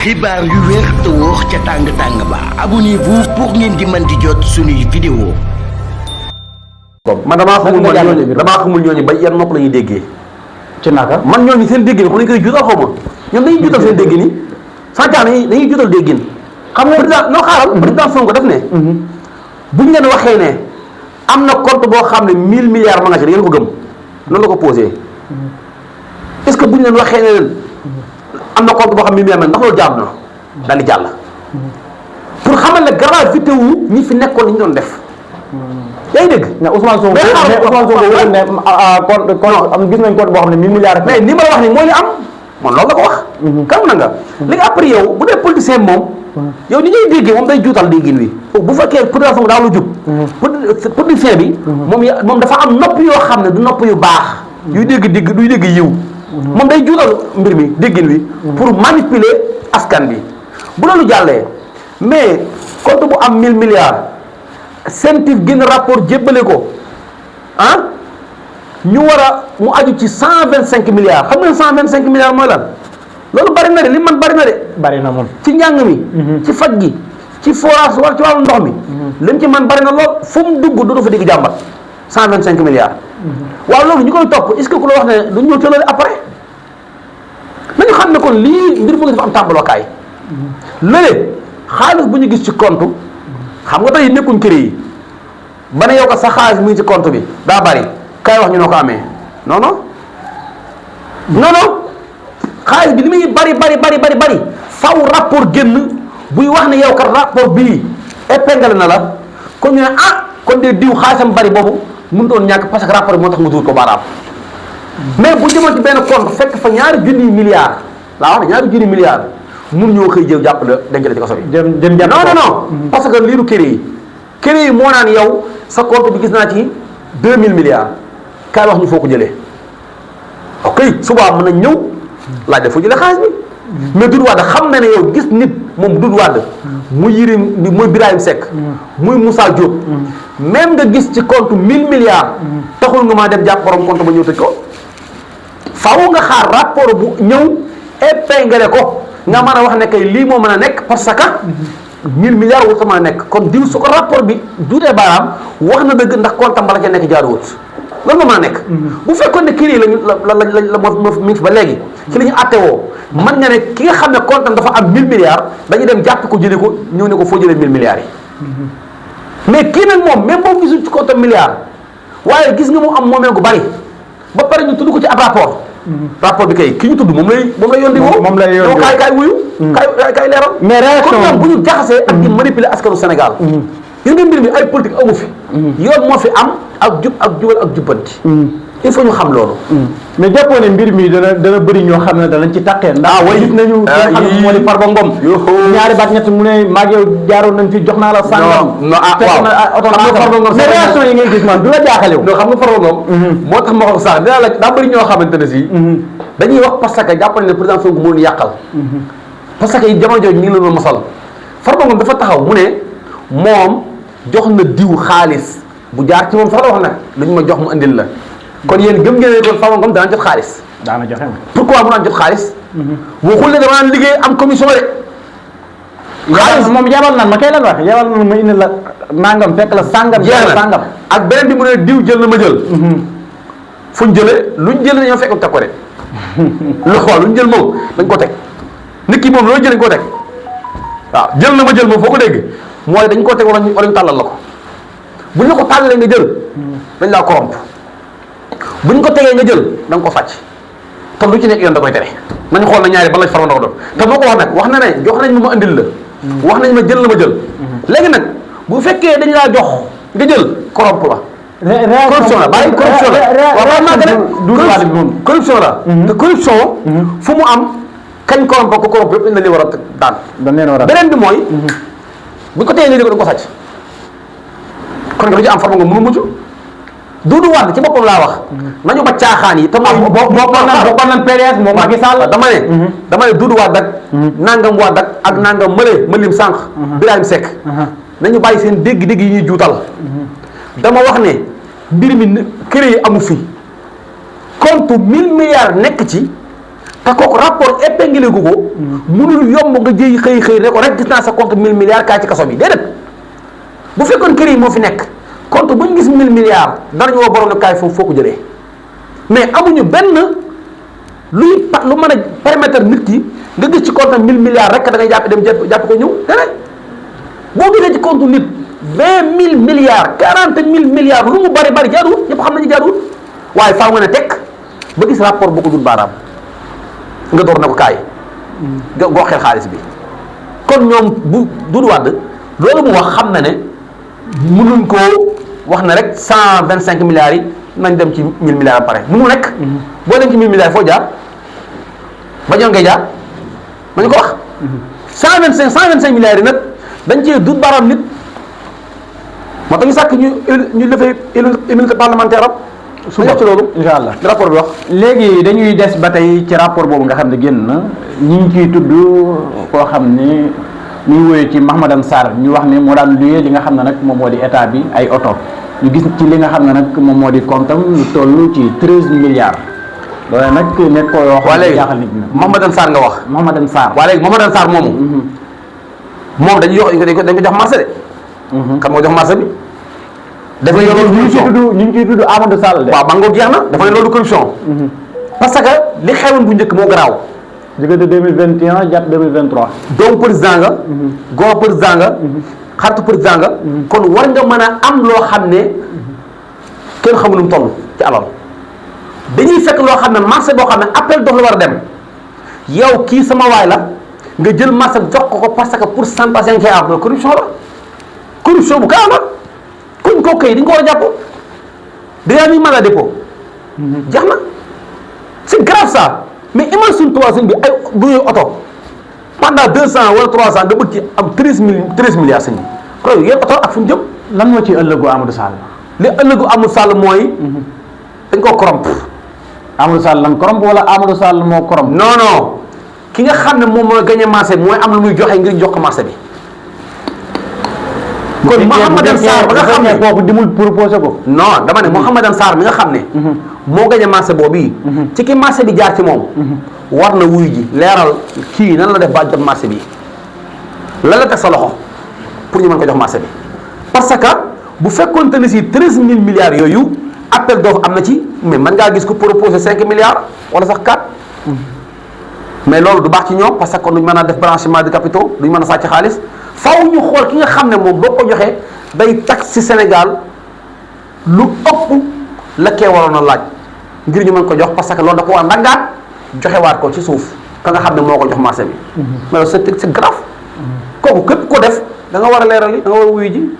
xibaar yu wér te wóor ca tàng ba abonnez-vous pour ngeen di mën di jot suñuy vidéo. man damaa xamul ñooñu ba yan nopp la ñuy déggee. ci naka man ñooñu seen déggin ko lañ koy juutal xaw ma ñoom dañuy juutal seen déggin yi santaan dañuy juutal déggin. xam nga président noo xaaral président Sonko def ne. buñ leen waxee ne am na compte boo xam ne 1000 milliards ma nga ci da ngeen ko gëm noonu la ko posé. est-ce que buñ leen waxee ne leen am na compte boo xam ne 1000 milliards ndax loolu jaadu na daal di jàll. pour xamal ne gravité wu ñi fi nekkoon li ñu doon def. yaa ngi dégg. mais Ousmane Sonko ne am gis nañ compte boo xam ne 1000 milliards. mais ni ma la wax nii mooy li am man loolu la ko wax. kam na nga léegi après yow bu dee politicien moom. yow ni ngay déggee moom day juutal déggin wi. bu fekkee population daa lu jub. politicien bi. moom dafa am nopp yoo xam ne du nopp yu baax. yuy dégg yiw. moom day juutal mbir mi déggin wi. pour manipuler askan bi bu loolu jàllee mais compte bu am 1000 milliards. CENTIF génn rapport jébbale ko ñu war mu aju ci 125 milliards xam nga 125 milliards mooy lan loolu bari na de li man bari na de. bari na moom ci njàng mi. ci faj gi ci forage war ci wàllu ndox mi. lim ci man bari na lool fu mu dugg du fa digg jàmbat 125 milliards. waaw loolu ñu koy topp est-ce que ku la wax ne du ñu tëlale après nañu xam ne kon lii mbir mu ngi dafa am tàmbalookaay. lële xaalis bu ñu gis ci compte. xam nga tey nekkuñ kër yi ba ne yow ko sa xaalis mu ngi ci compte bi daa bari kay wax ñu noo ko amee non non xaalis bi li muy bari faw rapport génn buy wax ne yow kat rapport bii épinglé na la kon ñu ne kon de diw xaalisam bari boobu mënutoon ñàkk parce que rapport bi moo tax mu duut ko baaraam mais bu jëmoon ci benn compte fekk fa ñaari junniy milliards laa wax ne ñaari junniy milliards mun ñoo xëy jëw jàpp la denc la ci kaso bi. non parce que liiru kër yi moo naan yow sa compte bi gis naa ci 2000 milliards kaay wax ñu foo ko jëlee ok subaa mën nañ ñëw laaj la foo jëlee xaalis bi mais Doudou Wade xam na ne yow gis nit moom Doudou Wade muy Yérim muy Birahim Seck muy Moussa Diop même nga gis ci compte 1000 milliards taxul nga maa dem jàpp borom compte ba ñëw tëj ko faaw nga xaar rapport bu ñëw épinglé ko nga mën a wax ne kay lii moo mën a nekk parce que 1000 milliards wut mën a nekk kon diw su ko rapport bi duutee baaraam wax na dëgg ndax compte bala ca nekk jaaruwut loolu moo mën a nekk. bu fekkoon ne kii nii la mi ngi fi ba léegi. ci la ñu attewoo mën nga ne ki nga xam ne compte dafa am 1000 milliards dañuy dem jàpp ko jëlee ko ñëw ne ko foo jëlee 1000 milliards yi. mais kii nag moom même boo gisul ci compte milliards waaye gis nga mu am moomeel gu bari ba pare ñu tudd ko ci ab rapport bi kay ki ñu tudd moom lay yoon di woo. moom lay yoon di woo kaay wuyu. kaay leeral. mais réaction kon bu ñu jaxasee ak di manipuler askanu Sénégal. gis nga mbir mi ay politique amu fi. yoon moo fi am ak jubal ak jubbanti. il faut ñu xam loolu. mais jàppoo ne mbir mi dana bëri ñoo xam ne danañ ci taqee. ndax way gis nañu ki nga xam ne moo di Farba Ngom. ñaari baat ñett mu ne maag yow jaaroon nañ fi jox naa la. sàngam waaw xam nga Farba Ngom mais réaction yi ngay gis man du la jaaxale wu. non xam nga Farba Ngom. moo tax ma ko sax dinaa la daa bëri ñoo xamante ne si. dañuy wax parce que jàpp ne président Sonko moo ñu yàqal. parce que jamono jooju ñu ngi leen doon mosal. Farba Ngom dafa taxaw mu ne moom jox na diw xaalis bu jaar ci moom sax la wax nag lu ñu ma jox mu andil la kon yéen gëm ngeen ne kon Farba Ngom dana jot xaalis. daana joxe pourquoi mu daan jot xaalis. waxul ne dama naan liggéey am commission de. xaalis moom yabal nan ma kay lan wax yabal nan ma indi la nangam fekk la sàngam. sàngam ak beneen bi mu ne diw jël na ma jël. fu ñu jëlee lu ñu jëlee dañoo fekk teg ko de. lu ñu jël moom dañ ko teg nit ki moom loolu jël dañ ko teg waaw jël na ma jël moom foo ko dégg mooy dañ ko teg wala ñu tàllal la ko bu ñu ko tàllalee nga jël dañ laa corrompre. bu ñu ko tegee nga jël da nga ko sàcc te lu ci nekk yoon da koy tere nañu xool na ñaari ban la Farba Ngom doon te moo ko wax nag wax na ne jox nañ ma andil la. wax nañ ma jël na ma jël. léegi nag bu fekkee dañ laa jox nga jël corrompe la. corruption la bàyyi corruption la waaw maa gën corruption la. te corruption fu mu am kañ corrompe ko corrompe yëpp dañ leen war a daan. dañ leen war a beneen bi mooy. bu ñu ko tegee nga jël ko da nga ko sàcc kon nga lu ci am Farba Ngom mënu mucc. Doudou Wade ci boppam laa wax. nañu ba caaxaan yi te mooy. bokkoon nañ PDS moom Macky Sall. dama ne Doudou Wade ak. nangam Wade ak nangam ma lim sànq. Birahim Seck. nañu bàyyi seen dégg-dégg yi ñuy juutal. dama wax ne mbir mi kër yi amu fi compte 1000 milliards nekk ci te te kooku rapport épinglé gu ko mënul yomb nga jëy xëy ne ko rek gis naa sa compte 1000 milliards kaay ci kaso bi déedéet bu fekkoon kër yi moo fi nekk compte bu ñu gis 1000 milliards danañu woo borom ne kaay foo ko jëlee mais amuñu benn lu mën a permettre nit ki nga gis ci compte 1000 milliards rek da ngay jàpp ko ñëw déedéet boo gisee ci compte nit 20 000 milliards 40 000 milliards lu mu bari jaaduwul ñëpp xam nañu jaaduwul waaye faaw nga ne tekk ba gis rapport bu ko dul baaraam nga door na ko kaay goo xel xaalis bi kon ñoom bu Doudou Wade loolu mu wax xam na ne mënuñ koo wax na rek 125 milliards yi nañ dem ci 1000 milliards ba pare mënu nekk boo dem ci 1000 milliards foo jaar ba ñoon ngay jaar ma ñu ko wax 125 milliards yi nag dañ cee dut baaraam nit moo tax ñu sàkk ñu defee immunité parlementaire am su wax ci loolu incha allah rapport bi wax léegi dañuy des ba tey ci rapport boobu nga xam ne génn na ñi ngi ciy tudd koo xam ni ñu ngi woyee ci Mahmadane Sarr ñu wax ne moo daan luyee li nga xam ne nag moom moo di état bi ay oto ñu gis ci li nga xam ne nag moom moo di comptam lu toll ci 13 milliards loolu nag nekk koo yoo xam ne jaaxal nit ñi Mahmadane Sarr nga wax Mahmadane Sarr waa léegi Mahmadane Sarr moomu moom dañ ko jox marché de kan moo jox marché bi dafa ne loolu ñu ngi ciy tudd Amadou Sall de waaw ba ngoog jeex na dafa ne loolu corruption parce que li xewoon bu njëkk moo garaaw diggante 2021 jàpp 2023 doomu président nga goo président nga xaritu président nga kon war nga mën a am loo xam ne kenn xamul nu mu toll ci alal dañuy fekk loo xam ne marché boo xam ne appel d'offre la war a dem yow kii sama waay la nga jël marché jox ko parce que pourcentage yaa ngi koy am corruption la corruption bu gaaw la kuñ ko kay di nga ko war a jàpp déjà ñu mandat dépôt jeex na c'est grave ça mais imagine toi sëñ bi ay bu ñuy oto pendant 200 wala 300 nga bëgg ci am 13 milliards sëñ bi kon yéen oto ak fu ñu jëm lan moo ci ëllëgu Amadou Sall li ëllëgu Amadou Sall mooy dañ koo corrompre Amadou Sall lan corrompre wala Amadou Sall moo corrompre non ki nga xam ne moom mooy gagné marché bi mooy am lu muy joxe ngir jox ko marché bi kon Mouhamadane Sarr ba nga xam ne kooku dimul proposé ko non dama ne Mouhamadane Sarr mi nga xam ne moo gagné marché boobu ci ki marché bi jaar ci moom war na wuy ji leeral kii nan la def ba jot marché bi lan la teg sa loxo pour ñu mën ko jox marché bi parce que bu fekkoonte ne si 13000 milliards yooyu appel d'offre am na ci mais mën ngaa gis ko proposé 5 milliards wala sax 4 mais loolu du baax ci ñoom parce que kon duñ mën a def blanchiment de capitaux duñ mën a sàcc xaalis faw ñu xool ki nga xam ne moom boo ko joxee day tax ci Sénégal lu ëpp la kee waroon a laaj ngir ñu mën ko jox parce que loolu da ko war a ndangaat joxewaat ko ci suuf ka nga xam ne moo ko jox marché bi mais c'est grave kooku képp ko def da nga war a leeral yi da nga war a wuyu ji